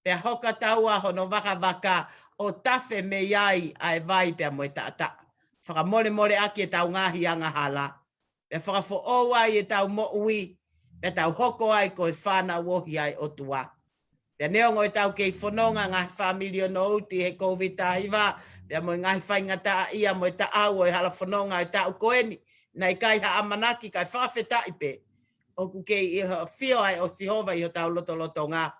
Pea hoka taua hono vakavaka ʻo tafe mei ai ʻa e vai pea mo e taʻataʻa. Fakamolemoleʻaki ʻetau ngaahi angahala. Pea fakafoʻou ai ʻetau moʻui, pea tau hoko ai ko e fānau ohi ʻa e ʻOtua. Pea neongo ʻetau kei fononga ngaahi fāmili ʻo nouti he Kōviti taha hiva, pea mo e ngaahi faingataʻaʻia mo e taʻau ʻo e hala fononga ʻo e taʻu ko eni, naʻe ʻikai ha ʻamanaki, kae fakafetaʻi pē. ʻOku kei ʻi he ʻafio ai ʻo Sihova ʻi hotau lotolotonga.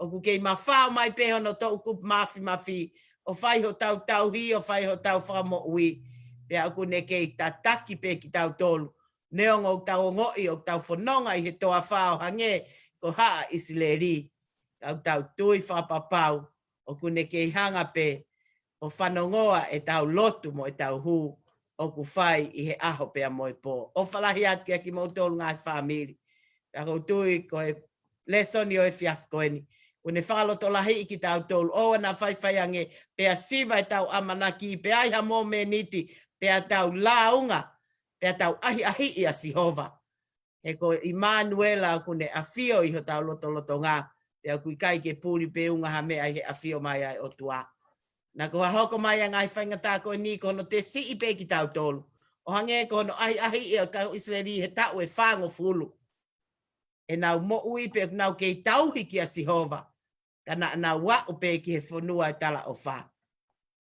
ʻOku kei mafao mai pē hono toʻukupu mafimafi, ʻo fai hotau tauhi, ʻo fai hotau fakamoʻui. Pea ʻoku ne kei tataki pē kitautolu. Neongo ʻoku tau ongoʻi ʻoku tau fononga ʻi he toafa ʻo hangē ko Haʻa ʻIsileli. Ka ʻoku tau tui fakapapau, ʻoku ne kei hanga pē ʻo fanongoa ʻetau lotu mo ʻetau hū ʻoku fai ʻi he ʻaho pea mo e pō. ʻOfa lahi atu kiate kimoutolu ngaahi fāmili. Pea ʻoku ou tui ko e lēsoni ʻo e efiafi ko eni, ʻoku ne fakalotolahiʻi kitautolu, ʻoua naʻa faifai ange, pea siva ʻetau ʻamanaki, pea ʻi ha mōmeniti, pea tau lāunga, pea tau ʻahiʻahiʻi ʻa Sihova. He ko ʻImanuela ʻoku ne ʻafio ʻi hotau lotolotonga, pea ʻoku ʻikai ke puli pe unga ha meʻa ʻi he ʻafio mai ʻa e ʻOtua. Naʻa ko ha hoko mai ʻa e ngaahi faingataʻa ko eni ko hono tesiʻi pē kitautolu. ʻO hangē ko hono ʻahiʻahiʻi ʻa e kau ʻIsileli he taʻu ʻe fāngofulu. ʻEnau moʻui pē ʻoku nau kei tauhi kia Sihova. Ka naʻa nau aʻu pē ki he fonua ʻo e talaʻofa.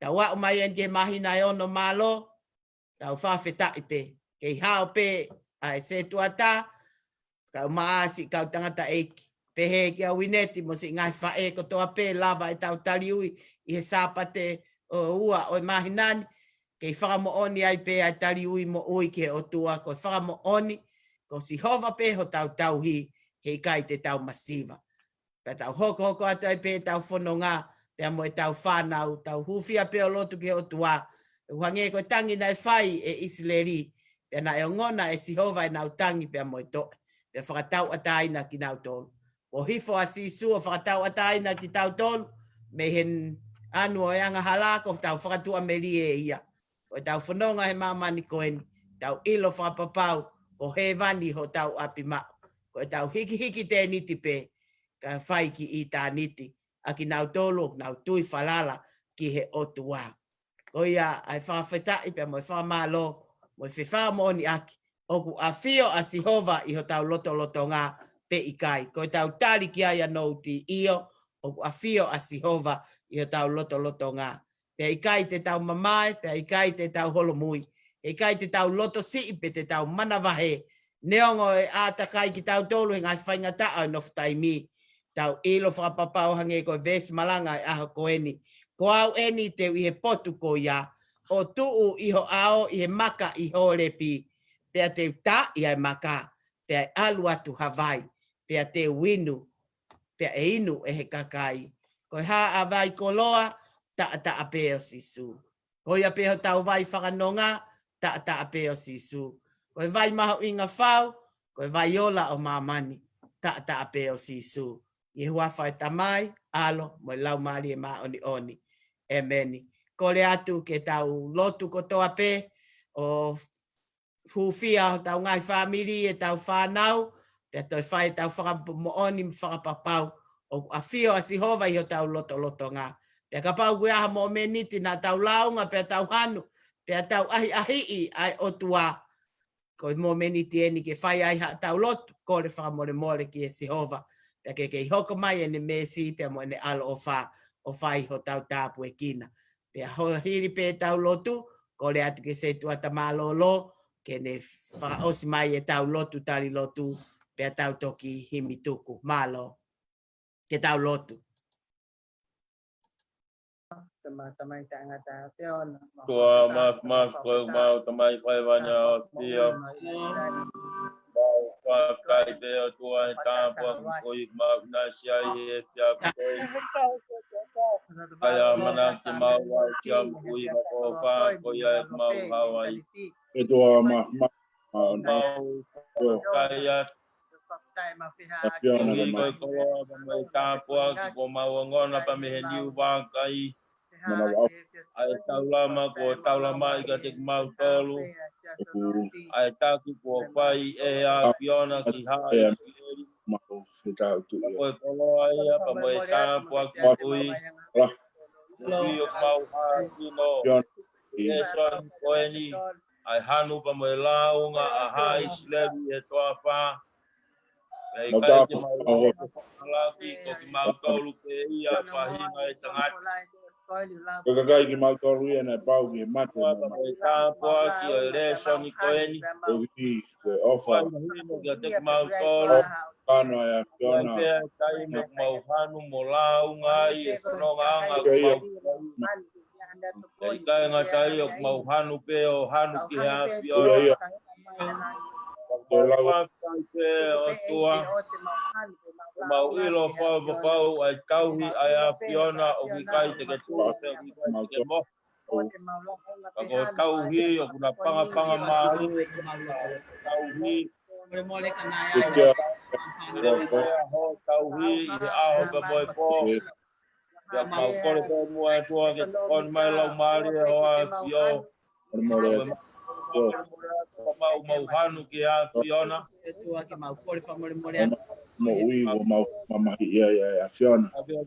Tau aʻu mai eni ki he māhina ʻe ono, mālō, tau fakafetaʻi pē. Kei hao pē ʻa e sētuata, kau maʻa siʻi kau tangataʻeiki. Pehē kia Uineti mo siʻi ngaahi faʻē kotoa pē, lava ʻetau tali ui ʻi he Sāpate ʻo ua ʻo e māhina ni. Kei fakamoʻoni ai pē ʻa e tali ui moʻui ki he ʻOtua, ko e fakamoʻoni, ko Sihova pē hotau tauhi, heʻikai te tau masiva. Pea tau hokohoko atu ai pē ʻetau fononga, pea mo ʻetau fānau, tau hūfia pē ʻo lotu ki he ʻOtua, ʻo hangē ko e tangi naʻe fai ʻe ʻIsileli, pea naʻe ongona ʻe Sihova ʻenau tangi pea mo e toʻe, pea fakatauʻatāina kinautolu. Kuo hifo ʻa Sīsū ʻo fakatauʻatāina kitautolu, mei he anu ʻo e angahala, ko hotau fakatuʻamelie ia. Ko ʻetau fononga he māmani ko eni, tau ʻilo fakapapau, ko hēvani hotau ʻapi maʻu. Ko ʻetau hikihiki tēniti pē, kae fai ki ʻitāniti, ʻa kinautolu ʻoku nau tui falala ki he ʻOtua. Ko ia ʻa e fakafetaʻi pea mo e fakamālō, mo e fefakamoʻoniʻaki, ʻoku ʻafio ʻa Sihova ʻi hotau lotolotonga pe ʻikai. Ko ʻetau tali ki ai ʻa Nouti, ʻio, ʻoku ʻafio ʻa Sihova ʻi hotau lotolotonga. Pea ʻikai te tau mamae, pea ʻikai te tau holomui. Heʻikai te tau loto siʻi pe te tau manavahē. Neongo ʻe ʻātakai kitautolu he ngaahi faingataʻa ʻo e nofo taimi, tau ʻilo fakapapau hangē ko e veesi malanga ʻo e ʻaho ko eni. Ko au eni te u ʻi he potu ko ia, ʻo tuʻu ʻi ho ʻao ʻi he maka ʻi Holepi. Pea te u taaʻi ʻa e maka, pea ʻe ʻalu atu ha vai, pea te u inu, pea ʻe inu ʻe he kakai. Ko e hā ʻa e vai koloa, taʻataʻa pē ʻo Sīsū. Ko ia pē hotau vai fakanonga, taʻataʻa pē ʻo Sīsū. Ko e vai mahuʻinga fau, ko e vai ola ʻo māmani, taʻataʻa pē ʻo Sīsū. ʻI he huafa ʻo e Tamai, ʻAlo, mo e Laumālie Māʻoniʻoni. ʻEmeni. Kole atu ke tau lotu kotoa pē, ʻo hūfia hotau ngaahi fāmili, ʻetau fānau, pea toe fai ʻetau fakamoʻoni mo fakapapau, ʻoku ʻafio ʻa Sihova ʻi hotau lotolotonga. Pea kapau ko e hā ha mōmeniti naʻa tau lāunga, pea tau hanu, pea tau ʻahiʻahiʻi ʻa e ʻOtua, ko e mōmeniti eni ke fai ai haʻatau lotu, kole fakamolemole kia Sihova, pea ke kei hoko mai ʻene mēsi, pea mo ʻene ʻaloʻofa, ʻo fai hotau tāpuekina. Pea hili pē ʻetau lotu, kole atu ki he sētuata mālōlō, ke ne fakaʻosi mai ʻetau lotu tali lotu, pea tau toki himi tuku. Mālō. Ke tau lotu. Tamai, Tamai taʻengata ʻa e ʻAfiona. Ko au, ma, ma, ko au, Tamai ko e vanya o tio. Kai pē ʻOtua he tāpuaki ko ia ʻoku mau ʻinasi ai he efiafi ko eni. Kae ʻamanaki ke mau ʻausia moʻui mo e ʻofa ko ia ʻoku mau haʻu ai. ʻOtua ma, ma, ma, mau kai atu. ʻAfiona, ko e koloa pea mo e tāpuaki kuo mau ongona pea mei he niu vakai. ʻA e taulama kuo taulamaʻi kiate kimautolu. ʻA e taki kuo fai ʻe he ʻAfiona ki Haʻa ʻIsileli. Ko e koloa ia pea mo e tāpuaki moʻui. Ko ia ʻoku mau hākino. Lēsoni ko eni, ʻa e hanu pea mo e lāunga ʻa Haʻa ʻIsileli he toafa. Pea ʻikai ke mau ʻofa fakalaki, ko kimautolu pē ia faʻahinga ʻo e tangata. Ko e kakai kimautolu ia naʻe pau ke mate. Pea mo e tāpuaki ʻo e lēsoni ko eni. Ko e ʻofa. Ko e mahino kiate kimautolu. Pea ʻi ai pē ʻa e taimi ʻoku mau hanu mo lāunga ai e fonongaʻanga ʻoku mau fai. ʻIkai ngata ai ʻoku mau hanu pē ʻo hanu ki he ʻAfiona. Ko e lau ʻa e ʻOtua. Mau ʻilo fakapapau ʻa e tauhi ʻa e ʻAfiona ʻoku ʻikai te ke tuʻu pea ʻoku ʻikai te ke mohe. Ka ko e tauhi ʻoku na pangapanga mālie. Tauhi. Tauhi ʻi he ʻaho pea mo e pō. Pea mau kole pē muʻa ʻOtua ke tokoni mai Laumālie ʻo e ʻAfiona. Mau mau hanu ki he ʻAfiona. Moʻui ʻoku mau mamahiʻi ai ʻa e ʻAfiona.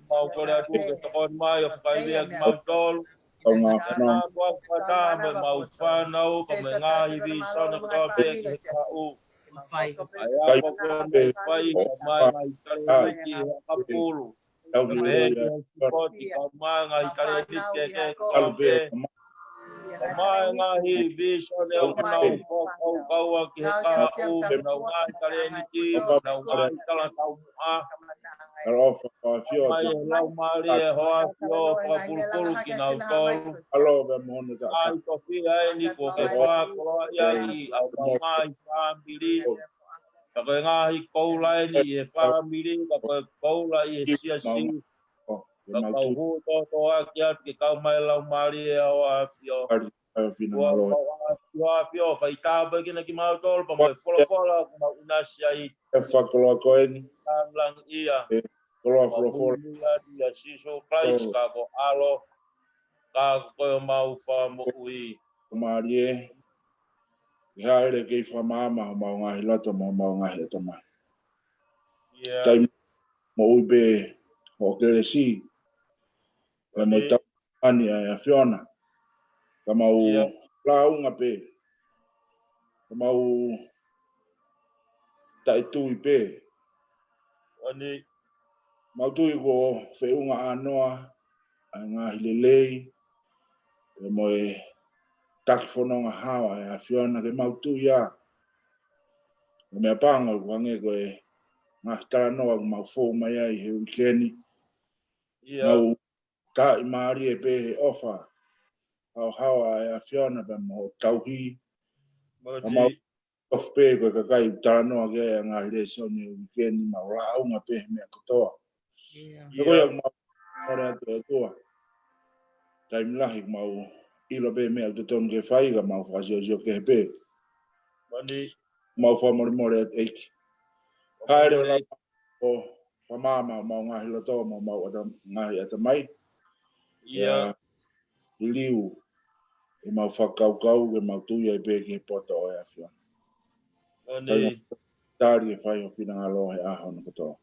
Mau kole atu ke tokoni mai ʻo fakaivia kimautolu. Kau ngā fanau. Mau fata mo mau fānau, ka mo e ngaahi vīsone kotoa pē ki he kahaʻu. ʻA e ʻapo ko eni fai, ka mai ngaahi talēniti he ʻakapulu. Tau ki he sipoti, ka mai ngaahi talēniti ke ke kotoa pē. Ka mai ngaahi vīsone ʻoku nau fakakaukau ki he kahaʻu, mo ʻenau ngaahi talēniti, mo ʻenau ngaahi talataumuʻa. Alofa, ʻAfiona. Mai e Laumālie ʻo e ʻAfiona ʻo fakapulupulu kinautolu. Alo, pea mo hono taʻataʻa. ʻA e tofiʻa eni kuo ke fakakoloaʻi ai ʻa e ngaahi fāmili. Ka ko e ngaahi koula eni ʻi he fāmili, ka ko e koula ʻi he siasi. Ka mau hū tōtōaki atu ke kau mai Laumālie ʻo e ʻAfiona. ʻAfiona, ʻAfiona, fai tāpuekina kimautolu, pea mo e folofola ʻoku mau ʻinasi ai. E fakakoloa ko eni. Langilangiʻia. E koloa folofola. Mau hū atu ʻia Sīsū Kalaisi, ka ko e ʻAlo, ka ko homau Fakamoʻui. Mālie. ʻI he ʻaho ni ke fakamaama homau ngaahi loto mo homau ngaahi ʻatamai. Taimi moʻui pē hoʻo kelesi. Pea mo e tau ani ʻa e ʻAfiona. Ka mau lāunga pē. Ka mau taʻetui pē. Mau tui kuo feʻunga ʻānoa ʻa e ngaahi lelei. Pea mo e taki fononga hao ʻa e ʻAfiona ke mau tui ā. Ko e meʻa pango ʻoku hangē ko e ngaahi talanoa ʻoku mau fou mai ai he uike ni. Mau taʻimālie pē he ʻofa. Haohaoa ʻa e ʻAfiona pea mo hoʻo tauhi. Ka mau ofi pē ko e kakai ʻoku talanoa ki ai ʻa e ngaahi lēsoni ʻo e uike ni, mau lāunga pē he meʻa kotoa. Ko ia ʻoku mau ʻofa atu ʻOtua. Taimi lahi ʻoku mau ʻilo pē meʻa ʻoku totonu ke fai ka mau fakasiosio kehe pē. Mau fakamolemole atu ʻEiki. Haʻele ʻo lava ʻo fakamaama homau ngaahi loto mo homau ʻata-, ngaahi ʻatamai. Ia. Liliu ʻemau fakakaukau ke mau tui ai pē ki he poto ʻo e ʻAfiona. Tali ke fai ho finangalo he ʻaho ni kotoa.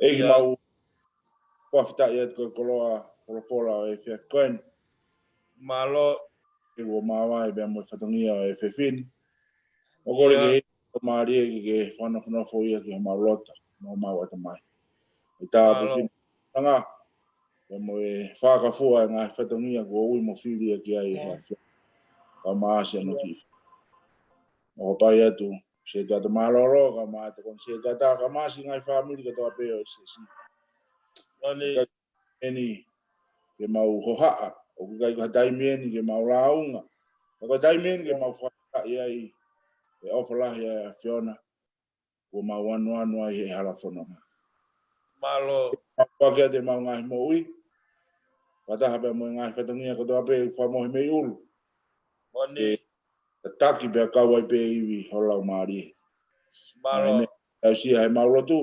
ʻEiki, mau fakafetaʻi atu ko e koloa folofola ʻo e efiafi ko eni. Mālō. ʻOku māvae pea mo e fatongia ʻo e efiafi ni. ʻOku ou kole ke he mālie ke ke fakanofonofo ia ki homau loto, mo homau ʻatamai. ʻE tāpuekina anga, pea mo e fakafua e ngaahi fatongia kuo ui mo fili ia ki ai ʻe he ʻAfiona. Ka mau ʻasi ʻa e kiʻi. ʻOku ʻofa atu, sētuata mālōlō, ka mau ʻofa atu ko e sētuata, ka mau ʻasi ngaahi fāmili kotoa pē ʻo e siasi. Eni, ke mau hohaʻa, ʻoku ʻikai ko ha taimi eni ke mau lāunga. Ka ko e taimi eni ke mau fakafetaʻi ai, he ʻofa lahi ʻa e ʻAfiona. ʻoku mau ʻanuʻanu ai he hala fononga. Mālō. Mau pake atu ʻemau ngaahi moʻui, fakataha pea mo e ngaahi fatongia kotoa pē ʻoku fakamohe mei ʻulu. Moʻoni. Ke tataki pea kau ai pē ivi ho laumālie. Mālō. Ngaahi meʻa ʻoku tausia heʻemau lotu,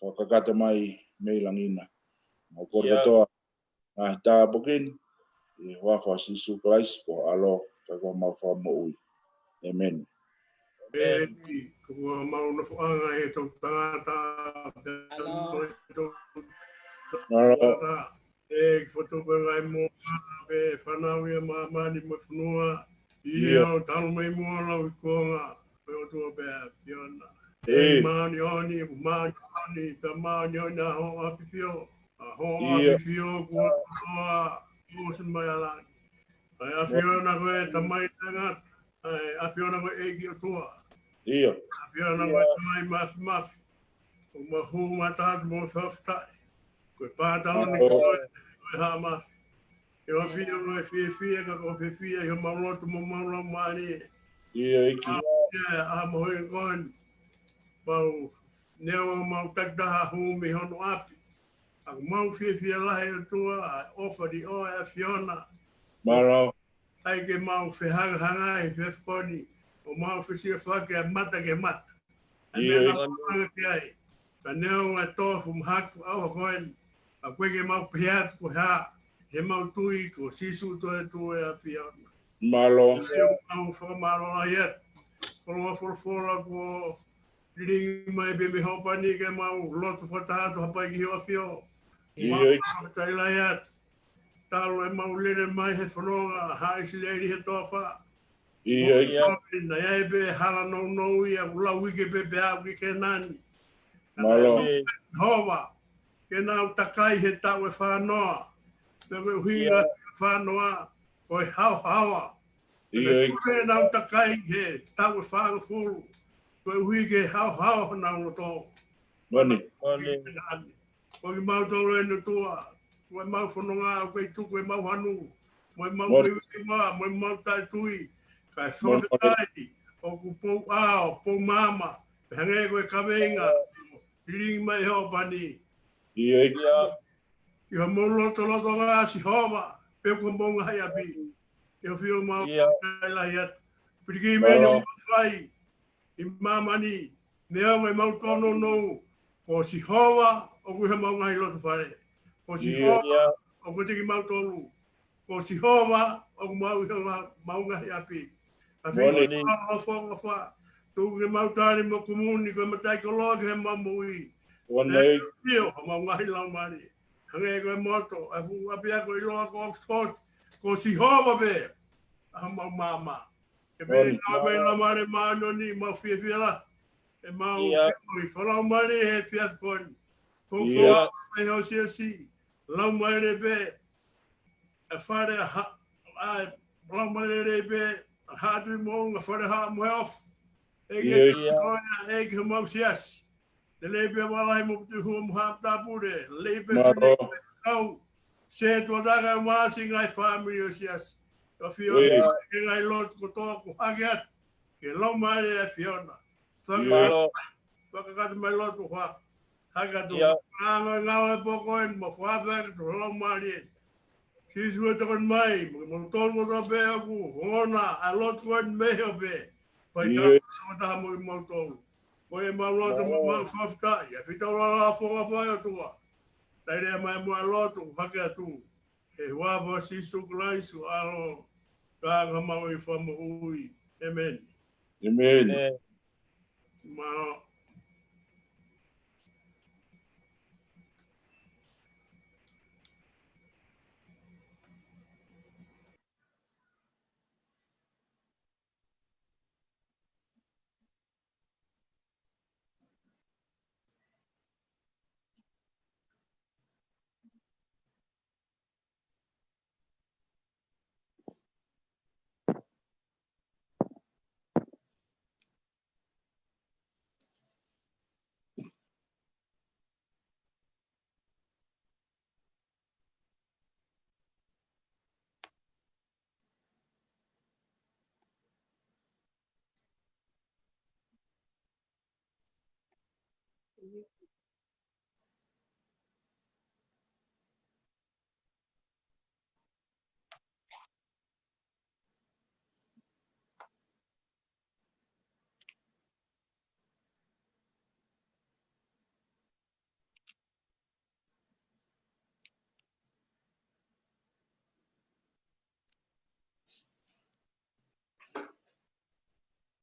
ʻoku kakato mai mei langi na. Mau kole Ia. kotoa ngaahi tāpuaki ni, ʻi he huafa ʻo Sīsū Kalaisi ko ho ʻAlo, ka ko homau Fakamoʻui. ʻĒmeni. ʻĒmeni. Ko homau nofoʻanga ʻi he toʻutangata, pea ʻAlo. mo e toʻu Mālō. tangata. ʻEiki, fotu pē ngaahi moʻunga, pea fānau ʻi māmani mo e fonua. ʻIo. ʻIo, talu mei muʻa ʻa e lau ʻi he kuonga, pea ʻOtua pē ʻa e ʻAfiona. ʻEi. ʻEi, māʻoniʻoni, māʻoniʻoni, pea māʻoniʻoni ʻa ho ʻAfio. ʻA ho ʻIo. ʻAfio kuo toa, kuo ʻosi mai ʻa langi. ʻA e ʻAfiona ko e Tamai taʻengata, ʻa e ʻAfiona ko e ʻEiki ʻOtua. ʻIo. ʻAfiona ko e ʻIo. Tamai Mafimafi. ʻOku mau hū mata atu mo e fakafetaʻi. Ko e pātau ni Mālō. ko e, ko e Haʻa Mafi. ʻIo, ʻAfio ko e fiefia, ka ko e fiefia ʻi homau loto mo homau laumālie. ʻIo, ʻEiki. ʻA, ʻa, ʻa, mo e koe ni. Mau, neongo ʻemau takitaha hū mei hono ʻapi. ʻOku mau fiefia lahi ʻOtua, ʻa e ʻofa ʻi he ʻAfiona. Mālō. ʻAi ke mau fehangahangai he efiafi ko eni, ʻo mau fesiofaki ʻa e mata ki he mata. ʻA e ʻIo, meʻa ʻEiki. naʻa mau hanga ki ai. Ka neongo e tofu mahaki ʻo e ʻaho ko eni, ʻoku ʻikai ke mau pehē atu ko e hā, he ʻemau tui ko Sīsū toetuʻu ʻa e ʻAfiona. Mālō. ʻIo, mau fakamālō lahi atu. Ko e lau folofola kuo lilingi mai pē mei he ʻaho ni ke mau lotu fakataha atu, hapai ki ho ʻAfio. ʻIo, ʻEiki. Mau fakafetaʻi lahi atu. Talu ʻemau lele mai he fononga ʻa haʻa ʻIsileli he toafa. ʻIo, ʻEiki. Ko e ʻuhinga ia ʻe pē hala nounou ia, ʻoku lau ʻi he pē pea au ki Kēnani. Mālō. Naʻe ʻikai ke nau takai he taʻu ʻe fānoa. Pea ko e ʻuhinga ʻIo. fānoa, ko e haohaoa. ʻIo, ʻEiki. Ko e nau takai he taʻu ʻe fāngofulu. Koeʻuhi ke haohaoa honau loto. Moʻoni. Moʻoni. ʻOku mau tolo ʻe ʻOtua. Ko ʻemau fononga, ʻoku ʻikai tuku ʻemau hanu. Mo ʻemau Moʻoni. vivili, mo ʻemau taʻetui. Kae Moʻoni. fakafetaʻi, ʻoku pou ʻao, pou maama. Pea hangē ko e kaveinga. Lilingi mai he ʻaho ni. ʻIo, ʻEiki. ʻIo. ʻI homau lotolotonga Sihova, pe ko homau ngaahi ʻapi. ʻI ho ʻAfio mau ʻIo. kai lahi atu. Pilikiʻi meʻa ni Mālō. ʻoku mau fai ʻi māmani, neongo ʻemau tōnounou, ko Sihova ʻoku ʻi homau ngaahi loto fale. Ko ʻIo. Sihova ʻoku tiki mau tolu. Ko Sihova ʻoku mau ʻi homau ngaahi ʻapi. ʻAfio Moʻoni. ʻi homau fononga fa. Tuku ke mau tali mo kumuni ko e mataʻikoloa ki heʻemau moʻui. Moʻoni. ʻIo, homau ngaahi laumālie. Hangē ko e moto, ʻa e fuʻu ʻapiako ʻiloa ko Oxford, ko Sihova pē ʻa homau maama. ʻE pē Moʻoni. ʻa e Laumālie Māʻoniʻoni, mau fiefia lahi. ʻE mau ʻIo. fiefia fakalaumālie he efiafi ko eni. Ko ʻIo. fua pē ho siasi, laumālie pē. ʻA e fale ʻa ha, ʻa e laumālie pē, ʻa Haʻa Tuʻi Moʻunga, fale Haʻa Moheofo. ʻEiki ʻIo. ʻEiki ko ia, ʻEiki homau siasi. Lelei pē Vālahi mo Putuhua mo Haʻa Matāpule, lelei pē Mālō. Fineʻeiki mo Kau. Sētuata kae ʻumaʻā siʻi ngaahi fāmili ʻo e siasi. ʻAfio ʻIo. ʻa e ngaahi lotu kotoa ʻoku hake atu ki he Laumālie ʻa e ʻAfiona. Faka- Mālō. fakakakato mai lotu hake atu. ʻIo. Ngāue, ngāue poko eni mo fakaafeʻi atu ho Laumālie. Sīsū ʻe tokoni mai, mo kimoutolu kotoa pē ʻoku ongona ʻa e lotu ko eni mei he ope. Fai ʻIo. taha mo kimoutolu. Ko ʻemau lotu mo ʻemau fakafetaʻi, ʻa e fitau lala fo ka fai ʻOtua. Taile mai mo e lotu, hake atu. He huafa ʻo Sīsū Kalaisi, ʻAlo, ka ko homau Fakamoʻui. ʻĒmeni. ʻĒmeni. ʻĒmeni. Mālō.